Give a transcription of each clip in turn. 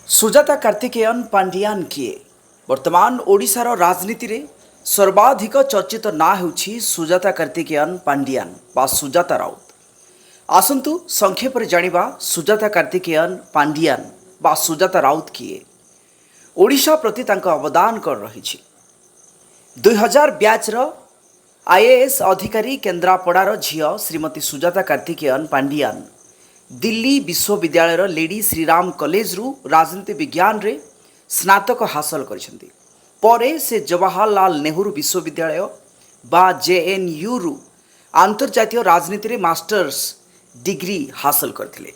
ସୁଜାତା କାର୍ତ୍ତିକେୟନ ପାଣ୍ଡିଆନ କିଏ? ବର୍ତ୍ତମାନ ଓଡ଼ିଶାର ରାଜନୀତିରେ ସର୍ବାଧିକ ଚର୍ଚ୍ଚିତ ନାଁ ହେଉଛି ସୁଜାତା କାର୍ତ୍ତିକେୟନ ପାଣ୍ଡିଆନ ବା ସୁଜାତା ରାଉତ। ଆସନ୍ତୁ ସଂକ୍ଷେପରେ ଜାଣିବା ସୁଜାତା କାର୍ତ୍ତିକେୟନ ପାଣ୍ଡିଆନ ବା ସୁଜାତା ରାଉତ କିଏ, ଓଡ଼ିଶା ପ୍ରତି ତାଙ୍କ ଅବଦାନ କ'ଣ ରହିଛି। 2000 ବ୍ୟାଚ୍ର ଆଇଏଏସ୍ ଅଧିକାରୀ, କେନ୍ଦ୍ରାପଡ଼ାର ଝିଅ ଶ୍ରୀମତୀ ସୁଜାତା କାର୍ତ୍ତିକେୟନ ପାଣ୍ଡିଆନ ଦିଲ୍ଲୀ ବିଶ୍ୱବିଦ୍ୟାଳୟର ଲେଡି ଶ୍ରୀରାମ କଲେଜରୁ ରାଜନୀତି ବିଜ୍ଞାନରେ ସ୍ନାତକ ହାସଲ କରିଛନ୍ତି। ପରେ ସେ ଜବାହରଲାଲ ନେହେରୁ ବିଶ୍ୱବିଦ୍ୟାଳୟ ବା ଜେଏନ୍ୟୁରୁ ଆନ୍ତର୍ଜାତୀୟ ରାଜନୀତିରେ ମାଷ୍ଟର୍ସ ଡିଗ୍ରୀ ହାସଲ କରିଥିଲେ।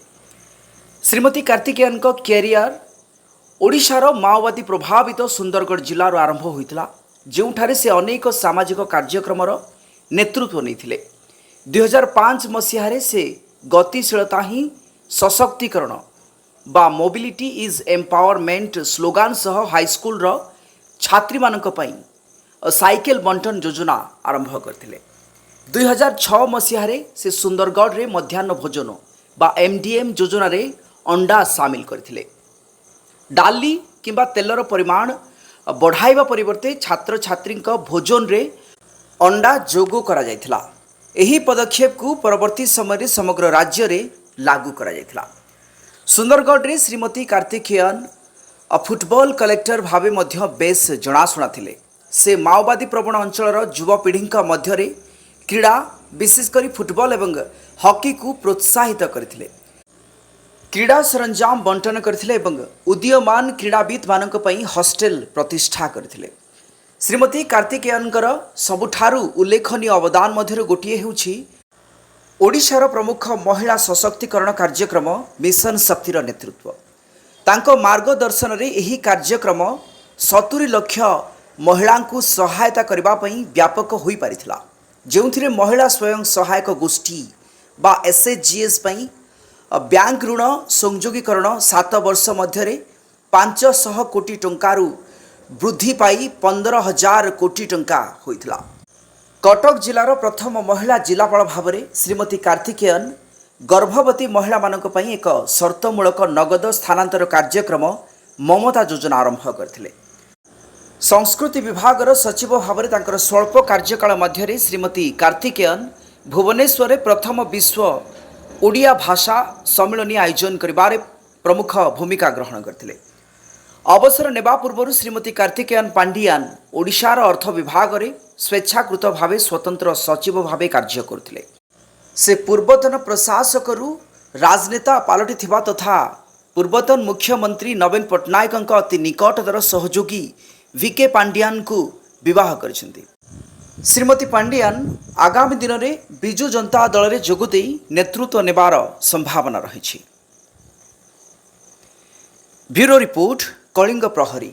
ଶ୍ରୀମତୀ କାର୍ତ୍ତିକେୟନଙ୍କ କ୍ୟାରିୟର ଓଡ଼ିଶାର ମାଓବାଦୀ ପ୍ରଭାବିତ ସୁନ୍ଦରଗଡ଼ ଜିଲ୍ଲାରୁ ଆରମ୍ଭ ହୋଇଥିଲା, ଯେଉଁଠାରେ ସେ ଅନେକ ସାମାଜିକ କାର୍ଯ୍ୟକ୍ରମର ନେତୃତ୍ୱ ନେଇଥିଲେ। 2005 ମସିହାରେ ସେ ଗତିଶୀଳତା ହିଁ ସଶକ୍ତିକରଣ ବା ମୋବିଲିଟି is empowerment slogan ସହ ହାଇସ୍କୁଲର ଛାତ୍ରୀମାନଙ୍କ ପାଇଁ ସାଇକେଲ ବଣ୍ଟନ ଯୋଜନା ଆରମ୍ଭ କରିଥିଲେ। 2006 ମସିହାରେ ସେ ସୁନ୍ଦରଗଡ଼ରେ ମଧ୍ୟାହ୍ନ ଭୋଜନ ବା ଏମ୍ଡିଏମ୍ ଯୋଜନାରେ ଅଣ୍ଡା ସାମିଲ କରିଥିଲେ। ଡାଲି କିମ୍ବା ତେଲର ପରିମାଣ ବଢ଼ାଇବା ପରିବର୍ତ୍ତେ ଛାତ୍ରଛାତ୍ରୀଙ୍କ ଭୋଜନରେ ଅଣ୍ଡା ଯୋଗ କରାଯାଇଥିଲା। ଏହି ପଦକ୍ଷେପକୁ ପରବର୍ତ୍ତୀ ସମୟରେ ସମଗ୍ର ରାଜ୍ୟରେ ଲାଗୁ କରାଯାଇଥିଲା। ସୁନ୍ଦରଗଡ଼ରେ ଶ୍ରୀମତୀ କାର୍ତ୍ତିକେୟନ ଫୁଟବଲ କଲେକ୍ଟର ଭାବେ ମଧ୍ୟ ବେଶ୍ ଜଣାଶୁଣା ଥିଲେ। ସେ ମାଓବାଦୀ ପ୍ରବଣ ଅଞ୍ଚଳର ଯୁବପିଢ଼ିଙ୍କ ମଧ୍ୟରେ କ୍ରୀଡ଼ା, ବିଶେଷ କରି ଫୁଟବଲ ଏବଂ ହକିକୁ ପ୍ରୋତ୍ସାହିତ କରିଥିଲେ। କ୍ରୀଡ଼ା ସରଞ୍ଜାମ ବଣ୍ଟନ କରିଥିଲେ ଏବଂ ଉଦୀୟମାନ କ୍ରୀଡ଼ାବିତ୍ମାନଙ୍କ ପାଇଁ ହଷ୍ଟେଲ ପ୍ରତିଷ୍ଠା କରିଥିଲେ। ଶ୍ରୀମତୀ କାର୍ତ୍ତିକେୟନଙ୍କର ସବୁଠାରୁ ଉଲ୍ଲେଖନୀୟ ଅବଦାନ ମଧ୍ୟରୁ ଗୋଟିଏ ହେଉଛି ଓଡ଼ିଶାର ପ୍ରମୁଖ ମହିଳା ସଶକ୍ତିକରଣ କାର୍ଯ୍ୟକ୍ରମ ମିଶନ ଶକ୍ତିର ନେତୃତ୍ୱ। ତାଙ୍କ ମାର୍ଗଦର୍ଶନରେ ଏହି କାର୍ଯ୍ୟକ୍ରମ 70 ଲକ୍ଷ ମହିଳାଙ୍କୁ ସହାୟତା କରିବା ପାଇଁ ବ୍ୟାପକ ହୋଇପାରିଥିଲା, ଯେଉଁଥିରେ ମହିଳା ସ୍ୱୟଂ ସହାୟକ ଗୋଷ୍ଠୀ ବା ଏସ୍ଏଚ୍ଜିଏସ୍ ପାଇଁ ବ୍ୟାଙ୍କ ଋଣ ସଂଯୋଗୀକରଣ 7 ବର୍ଷ ମଧ୍ୟରେ 500 କୋଟି ଟଙ୍କାରୁ ବୃଦ୍ଧି ପାଇ 15,000 କୋଟି ଟଙ୍କା ହୋଇଥିଲା। କଟକ ଜିଲ୍ଲାର ପ୍ରଥମ ମହିଳା ଜିଲ୍ଲାପାଳ ଭାବରେ ଶ୍ରୀମତୀ କାର୍ତ୍ତିକେୟନ ଗର୍ଭବତୀ ମହିଳାମାନଙ୍କ ପାଇଁ ଏକ ସର୍ତ୍ତମୂଳକ ନଗଦ ସ୍ଥାନାନ୍ତର କାର୍ଯ୍ୟକ୍ରମ ମମତା ଯୋଜନା ଆରମ୍ଭ କରିଥିଲେ। ସଂସ୍କୃତି ବିଭାଗର ସଚିବ ଭାବରେ ତାଙ୍କର ସ୍ୱଳ୍ପ କାର୍ଯ୍ୟକାଳ ମଧ୍ୟରେ ଶ୍ରୀମତୀ କାର୍ତ୍ତିକେୟନ ଭୁବନେଶ୍ୱରରେ ପ୍ରଥମ ବିଶ୍ୱ ଓଡ଼ିଆ ଭାଷା ସମ୍ମିଳନୀ ଆୟୋଜନ କରିବାରେ ପ୍ରମୁଖ ଭୂମିକା ଗ୍ରହଣ କରିଥିଲେ। ଅବସର ନେବା ପୂର୍ବରୁ ଶ୍ରୀମତୀ କାର୍ତ୍ତିକେୟନ ପାଣ୍ଡିଆନ ଓଡ଼ିଶାର ଅର୍ଥ ବିଭାଗରେ ସ୍ୱେଚ୍ଛାକୃତ ଭାବେ ସ୍ୱତନ୍ତ୍ର ସଚିବ ଭାବେ କାର୍ଯ୍ୟ କରୁଥିଲେ। ସେ ପୂର୍ବତନ ପ୍ରଶାସକରୁ ରାଜନେତା ପାଲଟିଥିବା ତଥା ପୂର୍ବତନ ମୁଖ୍ୟମନ୍ତ୍ରୀ ନବୀନ ପଟ୍ଟନାୟକଙ୍କ ଅତି ନିକଟତର ସହଯୋଗୀ ଭି କେ ପାଣ୍ଡିଆନଙ୍କୁ ବିବାହ କରିଛନ୍ତି। ଶ୍ରୀମତୀ ପାଣ୍ଡିଆନ ଆଗାମୀ ଦିନରେ ବିଜୁ ଜନତା ଦଳରେ ଯୋଗ ଦେଇ ନେତୃତ୍ୱ ନେବାର ସମ୍ଭାବନା ରହିଛି। ବ୍ୟୁରୋ ରିପୋର୍ଟ, କଳିଙ୍ଗ ପ୍ରହରୀ।